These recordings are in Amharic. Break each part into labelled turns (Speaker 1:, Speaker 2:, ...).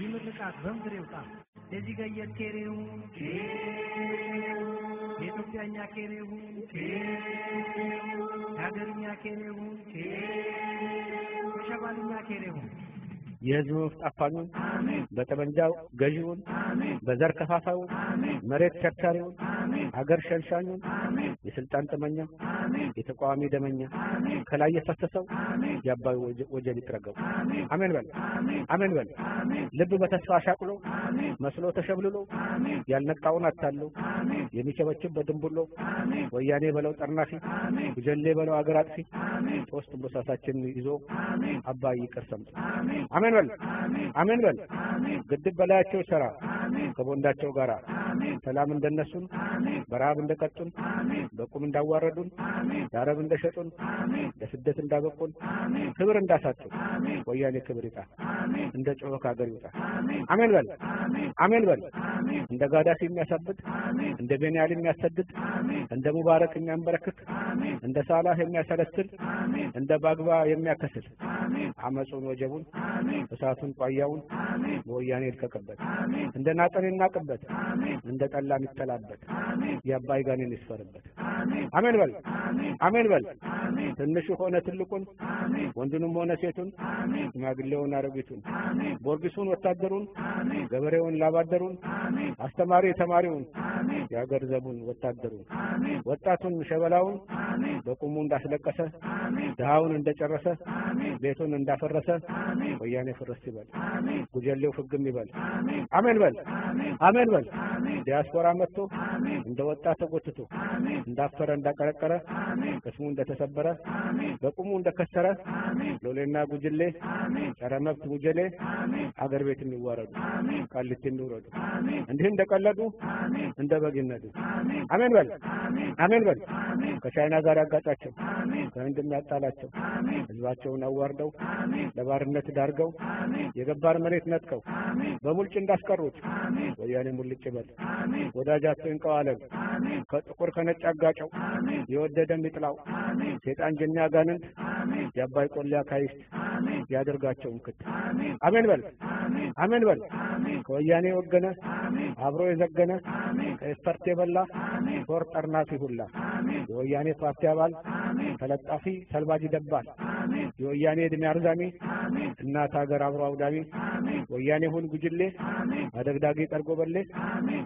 Speaker 1: ይህ ምርቃት በምድር ይውጣ። ለዚህ ገየት ኬሬው የኢትዮጵያኛ ኬሬው የሀገርኛ ኬሬው የሸባልኛ ኬሬው
Speaker 2: የህዝብ መብት አፋኙን፣ በጠመንጃው ገዢውን፣ በዘር ከፋፋዩን፣ መሬት ቸርቻሪውን፣ አገር ሸንሻኙን፣ የስልጣን ጥመኛ፣ የተቃዋሚ ደመኛ፣ ከላይ የፈሰሰው የአባይ ወጀብ ይጥረገው። አሜን በል፣ አሜን በል። ልብ በተስፋ አሻቅሎ መስሎ ተሸብልሎ ያልነቃውን አታሎ የሚቸበችብ በድንቡሎ ወያኔ በለው ጠርናፊ፣ ጉጀሌ በለው አገር አጥፊ፣ ሶስት ቦሳሳችን ይዞ አባይ ይቅር ሰምቶ። አሜን በል፣ አሜን በል። ግድብ በላያቸው ሰራ ከቦንዳቸው ጋራ ሰላም እንደነሱን፣ በረሃብ እንደቀጡን፣ በቁም እንዳዋረዱን፣ ለአረብ እንደሸጡን፣ ለስደት እንዳበቁን፣ ክብር እንዳሳጡን ወያኔ ክብር ይጣ፣ እንደ ጮኸ ከሀገር ይውጣ። አሜን በል፣ አሜን በል። እንደ ጋዳፊ የሚያሳብድ፣ እንደ ቤንያል የሚያሰድድ፣ እንደ ሙባረክ የሚያንበረክክ፣ እንደ ሳላህ የሚያሰለስል፣ እንደ ባግባ የሚያከስል አመጹን ወጀቡን እሳቱን ቋያውን በወያኔ ይልቀቅበት፣ እንደ ናጠን ይናቅበት፣ እንደ ጠላ የሚጠላበት የአባይ ጋኔን ይስፈርበት። አሜን በል፣ አሜን በል። ትንሹ ሆነ ትልቁን፣ ወንዱንም ሆነ ሴቱን፣ ሽማግሌውን አሮጊቱን፣ ቦርጊሱን ወታደሩን፣ ገበሬውን ላባደሩን፣ አስተማሪ ተማሪውን፣ የአገር ዘቡን ወታደሩን፣ ወጣቱን ሸበላውን በቁሙ እንዳስለቀሰ፣ ድሃውን እንደጨረሰ፣ ቤቱን እንዳፈረሰ ወያኔ ፍርስ ይበል፣ ጉጀሌው ፍግም ይበል። አሜን በል፣ አሜን በል። ዲያስፖራ መጥቶ እንደ ወጣ ተጎትቶ እንዳፈረ እንዳቀረቀረ ቅስሙ እንደተሰበረ በቁሙ እንደከሰረ ሎሌና ጉጅሌ ጸረ መብት ጉጀሌ አገር ቤት የሚዋረዱ ቃሊቲ የሚውረዱ እንዲህ እንደቀለዱ እንደ በግ ይነዱ። አሜን በል፣ አሜን በል። ከቻይና ጋር ያጋጫቸው፣ ከህንድ የሚያጣላቸው፣ ህዝባቸውን አዋርደው ለባርነት ዳርገው የገባር መሬት ነጥቀው በሙልጭ እንዳስቀሩት ወያኔ ሙልጭ ይበል። ወዳጃቸው ይንቀዋለል፣ ከጥቁር ከነጭ አጋጨው፣ የወደደም ይጥላው። ሴጣን ጅኒ አጋንንት የአባይ ቆሌ አካይስት ያደርጋቸው እንክት። አሜን በል፣ አሜን በል። ከወያኔ የወገነ አብሮ የዘገነ ከኤፈርት የበላ ጦር ጠርናፊ ሁላ የወያኔ ፓርቲ አባል ተለጣፊ ሰልባጅ ደባል የወያኔ እድሜ አርዛሚ እናት ሀገር አብሮ አውዳሚ ወያኔ ሁን ጉጅሌ አደግዳጊ ጠርጎ በሌ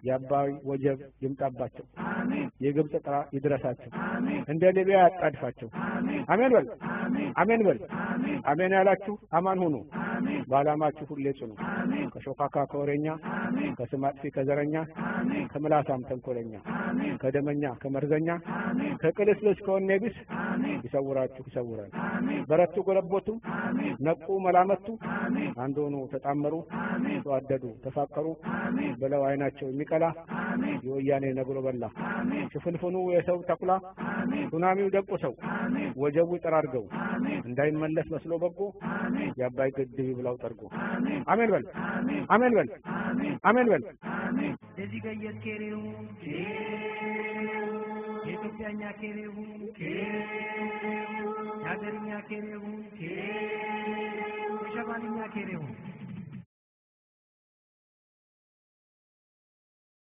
Speaker 2: የአባይ ወጀብ ይምጣባቸው፣ የግብፅ ጥራ ይድረሳቸው፣ እንደ ሊቢያ ያጣድፋቸው። አሜን በል፣ አሜን በል። አሜን ያላችሁ አማን ሁኑ፣ በዓላማችሁ ሁሌ ጽኑ። ከሾካካ ከወሬኛ፣ ከስም አጥፊ ከዘረኛ፣ ከምላሳም ተንኮለኛ፣ ከደመኛ ከመርዘኛ፣ ከቅልስልስ ከወኔ ቢስ ይሰውራችሁ ይሰውራል። በረቱ ጎለቦቱ፣ ነቁ መላመቱ፣ አንድ ሆኑ ተጣመሩ፣ ተዋደዱ ተፋቀሩ ብለው አይናቸው የሚቀላ የወያኔ ነግሮ በላ ሽፍንፍኑ የሰው ተኩላ ሱናሚው ደቁሰው ወጀቡ ጠራርገው እንዳይመለስ መስሎ በጎ የአባይ ግድብ ይብላው ጠርጎ። አሜን በል፣ አሜን በል፣ አሜን በል።
Speaker 1: ለዚህ ገየት ኬሬው የኢትዮጵያኛ ኬሬው የሀገርኛ ኬሬው የሸባልኛ ኬሬው።